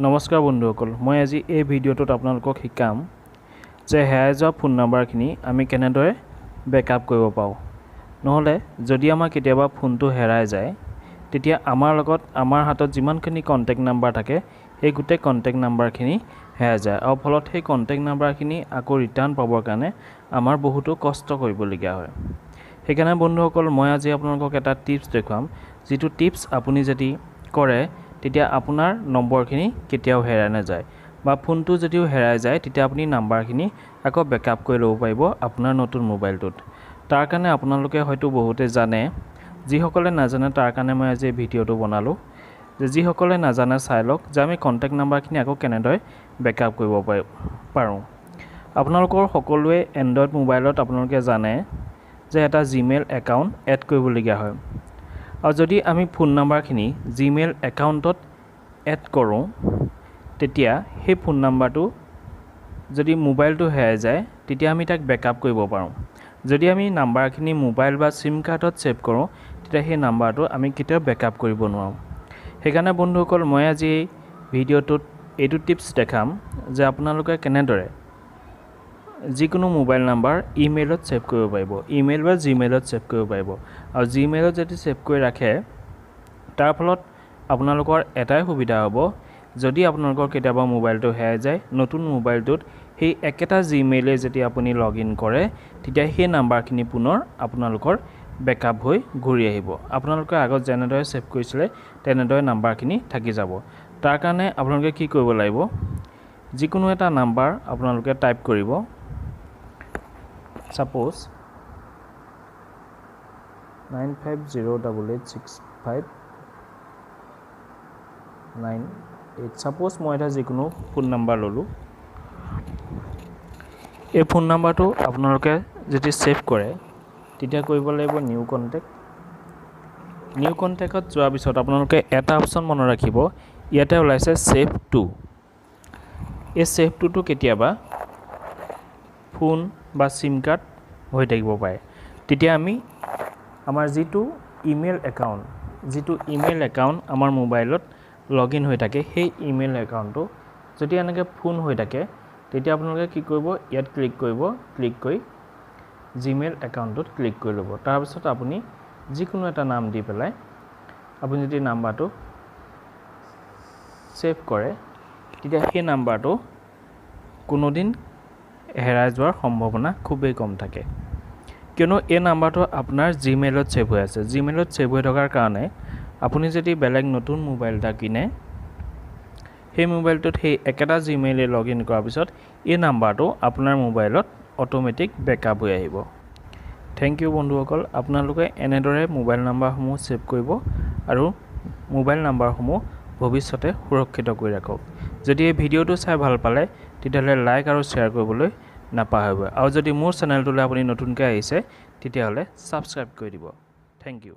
নমস্কাৰ বন্ধুসকল, মই আজি এই ভিডিঅ'টোত আপোনালোকক শিকাম যে হেৰাই যোৱা ফোন নাম্বাৰখিনি আমি কেনেদৰে বেকআপ কৰিব পাৰোঁ। নহ'লে যদি আমাৰ কেতিয়াবা ফোনটো হেৰাই যায়, তেতিয়া আমাৰ লগত আমাৰ হাতত যিমানখিনি কণ্টেক্ট নাম্বাৰ থাকে, সেই গোটেই কণ্টেক্ট নাম্বাৰখিনি হেৰাই যায় আৰু ফলত সেই কণ্টেক্ট নাম্বাৰখিনি আকৌ ৰিটাৰ্ণ পাবৰ কাৰণে আমাৰ বহুতো কষ্ট কৰিবলগীয়া হয়। সেইকাৰণে বন্ধুসকল, মই আজি আপোনালোকক এটা টিপছ দেখুৱাম, যিটো টিপছ আপুনি যদি কৰে তেতিয়া আপোনাৰ নম্বৰখিনি কেতিয়াও হেৰাই নাযায় বা ফোনটো যদিও হেৰাই যায়, তেতিয়া আপুনি নাম্বাৰখিনি আকৌ বেকআপ কৰি ল'ব পাৰিব আপোনাৰ নতুন মোবাইলটোত। তাৰ কাৰণে আপোনালোকে হয়তো বহুতে জানে, যিসকলে নাজানে তাৰ কাৰণে মই আজি এই ভিডিঅ'টো বনালোঁ যে যিসকলে নাজানে চাই লওক যে আমি কণ্টেক্ট নাম্বাৰখিনি আকৌ কেনেদৰে বেকআপ কৰিব পাৰোঁ। আপোনালোকৰ সকলোৱে এণ্ড্ৰইড মোবাইলত আপোনালোকে জানে যে এটা জিমেইল একাউণ্ট এড কৰিবলগীয়া হয় আৰু যদি আমি ফোন নাম্বাৰখিনি জিমেইল একাউণ্টত এড কৰোঁ, তেতিয়া সেই ফোন নাম্বাৰটো যদি মোবাইলটো হেৰাই যায়, তেতিয়া আমি তাক বেকআপ কৰিব পাৰোঁ। যদি আমি নাম্বাৰখিনি মোবাইল বা চিম কাৰ্ডত ছেভ কৰোঁ, তেতিয়া সেই নাম্বাৰটো আমি কেতিয়াও বেকআপ কৰিব নোৱাৰোঁ। সেইকাৰণে বন্ধুসকল, মই আজি এই ভিডিঅ'টোত এইটো টিপছ দেখাম যে আপোনালোকে কেনেদৰে যিকোনো মোবাইল নাম্বাৰ ইমেইলত ছেভ কৰিব পাৰিব, ইমেইল বা জিমেইলত ছেভ কৰিব পাৰিব। আৰু জিমেইলত যদি ছেভ কৰি ৰাখে, তাৰ ফলত আপোনালোকৰ এটাই সুবিধা হ'ব, যদি আপোনালোকৰ কেতিয়াবা মোবাইলটো হেৰাই যায়, নতুন মোবাইলটোত সেই একেটা জিমেইলে যদি আপুনি লগ ইন কৰে, তেতিয়া সেই নাম্বাৰখিনি পুনৰ আপোনালোকৰ বেকআপ হৈ ঘূৰি আহিব। আপোনালোকে আগত যেনেদৰে ছেভ কৰিছিলে, তেনেদৰে নাম্বাৰখিনি থাকি যাব। তাৰ কাৰণে আপোনালোকে কি কৰিব লাগিব? যিকোনো এটা নাম্বাৰ আপোনালোকে টাইপ কৰিব। Suppose 950886598। Suppose মই এটা যিকোনো ফোন নাম্বাৰ ল'লোঁ। এই ফোন নাম্বাৰটো আপোনালোকে যদি ছেভ কৰে, তেতিয়া কৰিব লাগিব নিউ কণ্টেক্ট। নিউ কণ্টেক্টত যোৱাৰ পিছত আপোনালোকে এটা অপশ্যন মনত ৰাখিব, ইয়াতে ওলাইছে ছেভ টু। এই ছেভ টুটো কেতিয়াবা ফোন বা চিম কাৰ্ড হৈ থাকিব পাৰে। তেতিয়া আমি আমাৰ যিটো ইমেইল একাউণ্ট আমাৰ মোবাইলত লগ ইন হৈ থাকে, সেই ইমেইল একাউণ্টটো যদি এনেকৈ ফোন হৈ থাকে, তেতিয়া আপোনালোকে কি কৰিব? ইয়াত ক্লিক কৰিব। ক্লিক কৰি জিমেইল একাউণ্টটোত ক্লিক কৰি ল'ব। তাৰপিছত আপুনি যিকোনো এটা নাম দি পেলাই আপুনি যদি নাম্বাৰটো ছেভ কৰে, তেতিয়া সেই নাম্বাৰটো কোনোদিন হেৰাই যোৱাৰ সম্ভাৱনা খুবেই কম থাকে, কিয়নো এই নাম্বাৰটো আপোনাৰ জিমেইলত ছেভ হৈ আছে। জিমেইলত ছেভ হৈ থকাৰ কাৰণে আপুনি যদি বেলেগ নতুন মোবাইল এটা কিনে, সেই মোবাইলটোত সেই একেটা জিমেইলে লগ ইন কৰাৰ পিছত এই নাম্বাৰটো আপোনাৰ মোবাইলত অট'মেটিক বেকআপ হৈ আহিব। Thank U বন্ধুসকল। আপোনালোকে এনেদৰে মোবাইল নাম্বাৰসমূহ ছেভ কৰিব আৰু মোবাইল নাম্বাৰসমূহ ভৱিষ্যতে সুৰক্ষিত কৰি ৰাখক। যদি এই ভিডিঅ'টো চাই ভাল পালে, তেতিয়াহ'লে লাইক আৰু শ্বেয়াৰ কৰিবলৈ নাপাহৰিব আৰু যদি মোৰ চেনেলটোলৈ আপুনি নতুনকৈ আহিছে, তেতিয়াহ'লে ছাবস্ক্ৰাইব কৰি দিব। Thank U.